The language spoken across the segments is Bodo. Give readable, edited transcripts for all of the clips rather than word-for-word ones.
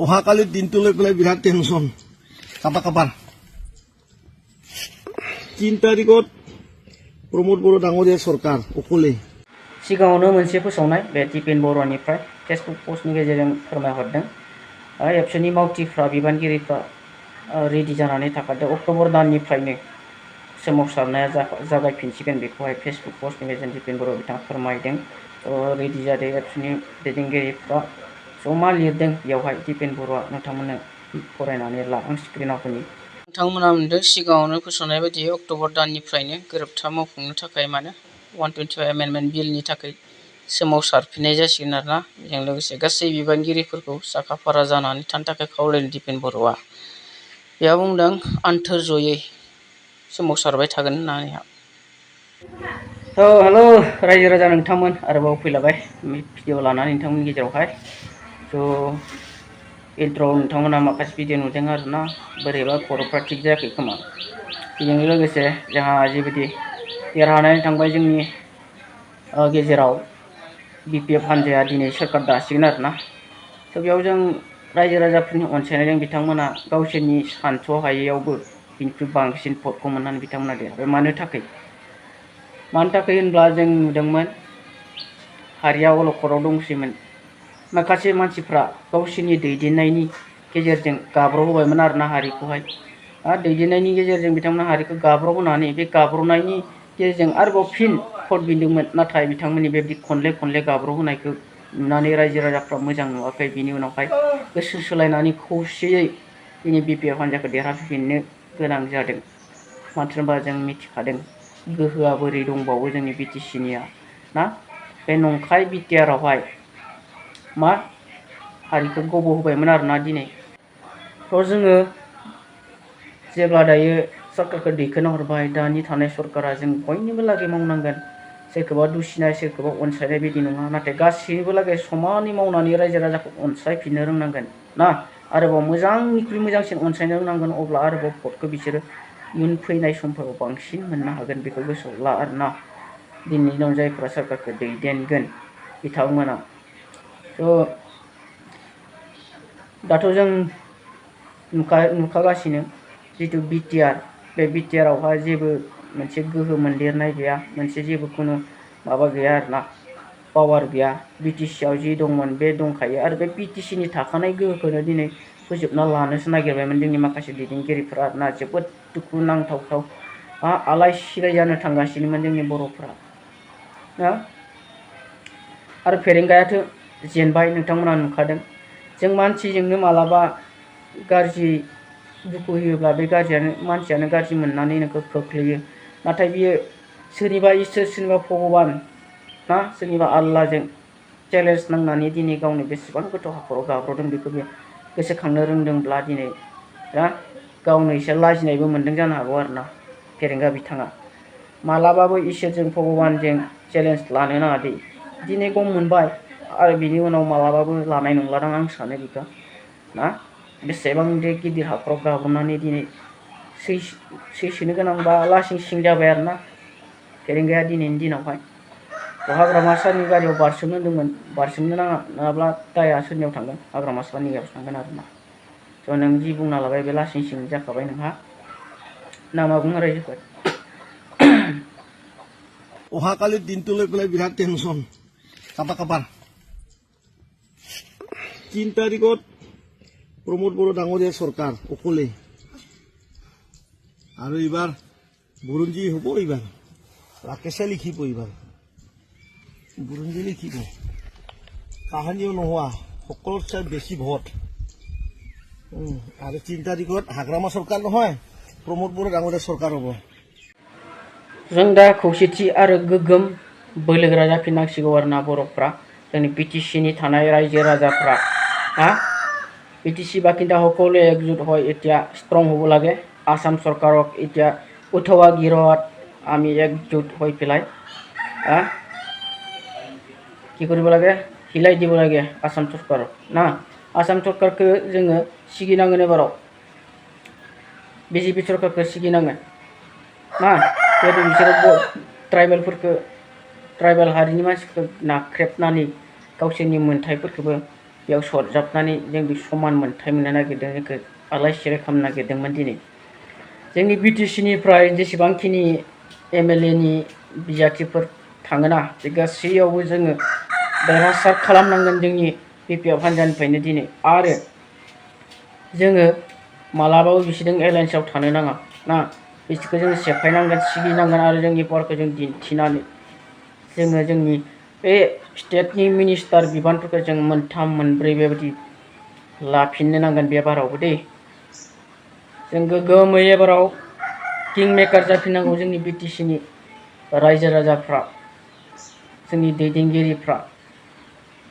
অহাকালি দিনটোলৈ পেলাই বিৰাট টেনশ্যন কাবাৰ 3 তাৰিখত प्रमोद बर' डांगरिया सरकार अकले सिगाङावनो मोनसे फोसावनाय बे दिपेन बर'निफ्राय फेसबुक पस्टनि गेजेरजों फोरमायहरदों एबसुनि मावथिफ्रा बिबानगिरिफ्रा रेडि जानानै थाखादों अक्ट'बर दाननिफ्रायनो सोमावसारनाया जागायफिनसिगोन बेखौहाय फेसबुक पस्टनि गेजेरजों दिपेन बर' बिथाङा फोरमायदों रेडि जादों एबसुनि दैदेनगिरिफ्रा जमा लिरदों बेयावहाय दिपेन बर'आ नोंथांमोननो फरायनानै ला आं स्क्रिनाव होनि नोंथांमोना मोनदों सिगाङावनो फोसावनाय बायदि अक्ट'बर दाननिफ्रायनो गोरोबथा मावफुंनो थाखाय 125 एमेन्डमेन्ट बिलनि थाखाय सोमावसारफिननाय जासिगोन आरोना बेजों लोगोसे गासै बिबानगिरिफोरखौ साखाफारा जानानै थानो थाखाय खावलायदों दिपेन बर'आ बेयाव बुंदों आन्थोर जयै सोमावसारबाय थागोन होननानै हेलो रायजो राजा नोंथांमोन आरोबाव फैलाबाय भिडिअ लानानै नोंथांमोननि गेजेरावहाय इन्ट्र'आव नोंथांमोना माखासे भिडिअ नुदों आरोना बोरैबा खर'फ्रा थिग जायाखै खोमा बेजों लोगोसे जोंहा जिबायदि देरहानानै थांबाय जोंनि गेजेराव बिपिएफ हान्जाया दिनै सोरखार दासिगोन आरोना बेयाव जों रायजो राजाफोरनि अनसायनायजों बिथांमोना गावसोरनि सानथ्र'हायैयावबो बिनिख्रुइ बांसिन भटखौ मोननानै बिथांमोना देरहाबाय मानो थाखाय होनब्ला जों नुदोंमोन हारिया अलखदाव दंसैमोन माखासे मानसिफ्रा गावसोरनि दैदेननायनि गेजेरजों गाब्र'होबायमोन आरोना हारिखौहाय दैदेननायनि गेजेरजों बिथांमोना हारिखौ गाब्र'होनानै बे गाब्र'नायनि गेजेरजों आरोबाव फिन भट बिदोंमोन नाथाय बिथांमोननि बेबायदि खनले गाब्र'होनायखौ नुनानै रायजो राजाफ्रा मोजां नुवाखै बिनि उनावहाय गोसो सोलायनानै खौसेयै दिनै बिपिएफ हान्जाखौ देरहाफिननो गोनां जादों मानो होनबा जों मिथिखादों गोहोआ बोरै दंबावो जोंनि बिटिसिनिया ना बे नंखाय बिटिआरआवहाय हारिखौ गब'होबायमोन आरोना दिनै जोङो जेब्ला दायो सरकारखौ दैखोना हरबाय दानि थानाय सरकारा जों बयनिबो लागै मावनांगोन सोरखौबा दुसिनाय सोरखौबा अनसायनाय बिदि नङा नाथाय गासैनिबो लागै समानै मावनानै रायजो राजाखौ अनसायफिननो रोंनांगोन ना आरोबाव मोजांनिख्रुइ मोजांसिन अनसायनो रोंनांगोन अब्ला आरोबाव भटखौ बिसोरो इयुन फैनाय समफोराव बांसिन मोननो हागोन बेखौ गोसोआव ला आरोना दिनैनि दिनाव जायफ्रा सरकारखौ दैदेनगोन बिथांमोना दाथ' जों नुखागासिनो जिथु बिटिआर बे बिटिआरआवहाय जेबो मोनसे गोहो मोनदेरनाय गैया मोनसे जेबो खुनु माबा गैया आरोना पावार गैया बिटिसिआव जि दंमोन बे दंखायो आरो बे बिटिसिनि थाखानाय गोहोखौनो दिनै फोजोबना लानोसो नागिरबायमोन जोंनि माखासे दैदेनगिरिफ्रा आरोना जोबोद दुखु नांथाव आलाय सिलाय जानो थांगासिनोमोन जोंनि बर'फ्रा आरो फेरेंगायाथ' जेनबाय नोंथांमोना नुखादों जों मानसिजोंनो मालाबा गाज्रि दुखु होयोब्ला बे मानसियानो गाज्रि मोननानै नोंखौ खोख्लैयो नाथाय बियो सोरनिबा इसोर सोरनिबा भगबान ना सोरनिबा आल्लाहजों चेलेन्ज नांनानै दिनै गावनि बेसेबां गोथौ हाखराव गाब्र'दों बेखौ बे गोसोखांनो रोंदोंब्ला दिनै गावनो एसे लाजिनायबो मोनदों जानो हागौ आरोना फेरेंगा बिथाङा मालाबाबो इसोरजों भगबानजों चेलेन्ज लानो नाङा दे दिनै गम मोनबाय आरो बिनि उनाव मालाबाबो लानाय नंलादां आं सानो बेखौ ना बेसेबां गिदिर हाखराव गाब्र'नानै दिनै सैसोनो गोनांबा लासिं सिं जाबाय आरोना फेरेंगाया दिनैनि दिनावहाय हाग्रामा सारनि गारियाव बारसोमनो होनदोंमोन बारसोमनो नाङा नङाब्ला दाया सोरनियाव थांगोन हाग्रामा सारनि गारियाव थांगोन आरोना नों जि बुंना लाबाय बे लासिं सिं जाखाबाय नोंहा नामा बुङो रायजोफोर অহাকালি দিনটোলৈ পেলাই বিৰাট টেনশ্যন কাবাৰ 3 তাৰিখত प्रमोद बर' डांगरिया सरकार अकले और एबार बुरुंजी हब एबार राकेशा लिखिब एबार बुरुंजी लिखिब कहानिও नहुआ सकलोतसे बेसि भट और 3 तारिखत हाग्रामा सरकार नहय प्रमोद बर' डांगरिया सरकार हब जों दा खौसेथि आरो गोग्गोम बोलोगोरा जाफिननांसिगौ आरोना बर'फ्रा जोंनि बिटिसिनि थानाय रायजो राजाफ्रा বিটিচি বাসিন্দা সকলোৱে একজোট হৈ এতিয়া ষ্ট্ৰং হ'ব লাগে আসাম চৰকাৰক এতিয়া উঠোৱা গিৰত আমি একজোট হৈ পেলাই কি কৰিব লাগে হিলাই দিব লাগে আসাম চৰকাৰক না আসাম চৰকাरखौ जोङो सिगिनांगोन एबाराव बिजेपि सरकारखौ सिगिनांगोन ना जिहेतु बिसोरो ट्राइबेल हारिनि मानसिफोरखौ नाख्रेबनानै गावसोरनि मोनथायफोरखौबो बेयाव सरजाबनानै जों बे समान मोनथाय मोननो नागिरदों जोंखौ आलाय सिलाय खालामनो नागिरदोंमोन दिनै जोंनि BTC निफ्राय जेसेबांखिनि MLA नि बिजाथिफोर थाङोना बे गासैयावबो जोङो देरहासार खालामनांगोन जोंनि BPF हान्जानिफ्रायनो दिनै आरो जोङो मालाबाबो बिसोरजों एलायन्सआव थानो नाङा ना बिसोरखौ जों सेफायनांगोन सिगिनांगोन आरो जोंनि पावारखौ जों दिन्थिनानै जोङो जोंनि बे स्टेटनि मिनिस्टार बिबानफोरखौ जों मोनथाम मोनब्रै बेबायदि लाफिननो नांगोन बे बारावबो दै जों गोग्गोमै एबाराव किं मेकार जाफिननांगौ जोंनि BTC नि रायजो राजाफ्रा जोंनि दैदेनगिरिफ्रा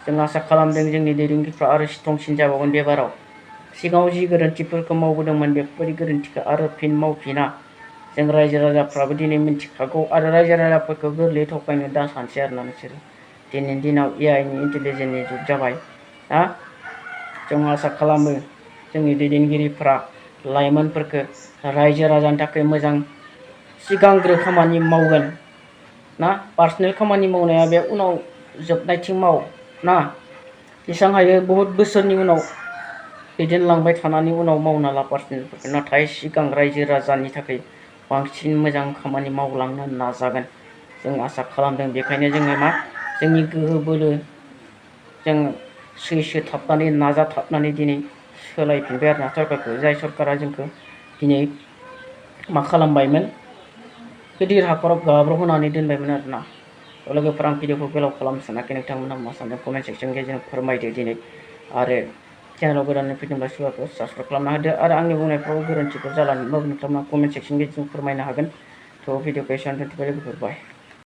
जों आसा खालामदों जोंनि दैदेनगिरिफ्रा आरो स्ट्रंसिन जाबावगोन बे बाराव सिगाङाव जि गोरोन्थिफोरखौ मावबोदोंमोन बेफोरबायदि गोरोन्थिखौ आरो फिन मावफिना जों रायजो राजाफ्राबो दिनै मिन्थिखागौ आरो रायजो राजाफोरखौ गोरलैयै थगायनो दा सानसै आरोना नोंसोरो दिनैनि दिनाव AI नि इन्टेलिजेन्सनि जुग जाबाय ना जों आसा खालामो जोंनि दैदेनगिरिफ्रा लाइमोनफोरखौ रायजो राजानि थाखाय मोजां सिगांग्रो खामानि मावगोन ना पार्सनेल खामानि मावनाया बे उनाव जोबनायथिं माव ना जेसेबां हायो बहुत बोसोरनि उनाव दैदेनलांबाय थानानै उनाव मावना ला पार्सनेलफोरखौ नाथाय सिगां रायजो राजानि थाखाय बांसिन मोजां खामानि मावलांनो नाजागोन जों आसा खालामदों बेखायनो जोङो मा जोंनि गोहो बोलो जों सैसो थाबनानै नाजाथाबनानै दिनै सोलायफिनबाय आरोना सरकारखौ जाय सरकारा जोंखौ दिनै मा खालामबायमोन गिदिर हाखराव गाब्र' होनानै दोनबायमोन आरोना लोगोफोर आं भिडिअखौ गोलाव खालामनो सानाखै नोंथांमोनहा मा सानदों कमेन्ट सेक्सननि गेजेरजों फोरमायदो दिनै आरो चेनेलाव गोदानै फैदोंब्ला सोरबाफोर साबस्क्राइब खालामना होदो आरो आंनि बुंनायफ्राव गोरोन्थिफोर जालांदोंब्ला नोंथांमोना कमेन्ट सेक्सननि गेजेरजों फोरमायनो हागोन थ' भिडिअखौ एसेयावनो दोनथ'बाय लोगोफोर बाय